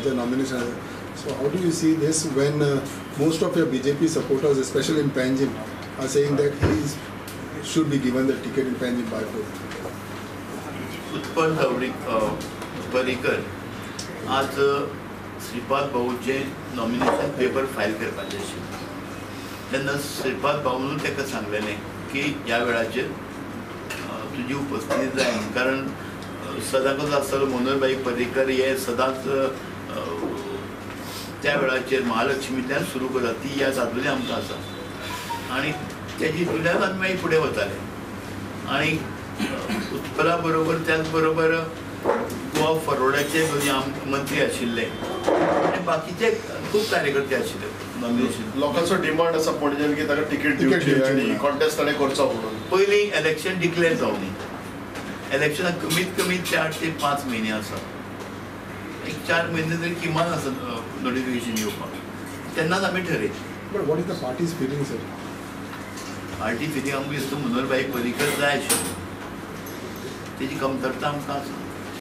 भावाचें nomination. So how do you see this when most of your BJP supporters, especially in Panjim, are saying that he should be given the ticket in Panjim by poll? Utpal Parrikar आज Shripad भाऊचे nomination paper file करपाचें आशिल्लें तेन्ना श्रीपाद भाऊनूच ताका सांगलेलें की ह्या वेळाचेर तुजी उपस्थिती जाय, कारण सदां कसो आसतालो मनोहर भाई पर्रीकर हे सदांच त्या वेळाचेर महालक्ष्मींतल्यान सुरू करता, ती याद आजुनूय आमकां आसा आनी तेजी हितूंतल्यान आमी मागीर फुडें वताले. आनी उत्पला बरोबर त्याच बरोबर गोवा फॉरवर्डाचे दोनी मंत्री आशिल्ले आनी बाकीचे खूब कार्यकर्ते आशिल्ले नॉमिनेशन. लोकांचो डिमांड आसा पणजेन की ताका तिकीट दिवची आनी कॉन्टेस्ट ताणें करचो म्हणून. पयलीं इलेक्शन डिक्लेअर जावनी, इलेक्शनाक कमीत कमी 4 ते 5 म्हयने आसा, एक 4 म्हयने तरी किमान आसा नोटिफिकेशन येवपाक, तेन्नाच आमी ठरयत. But what is the party's feeling sir? Party feeling आमकां दिसता मनोहर भाई पर्रीकर जाय आशिल्लो, तेजी कमतरता आमकां आसा.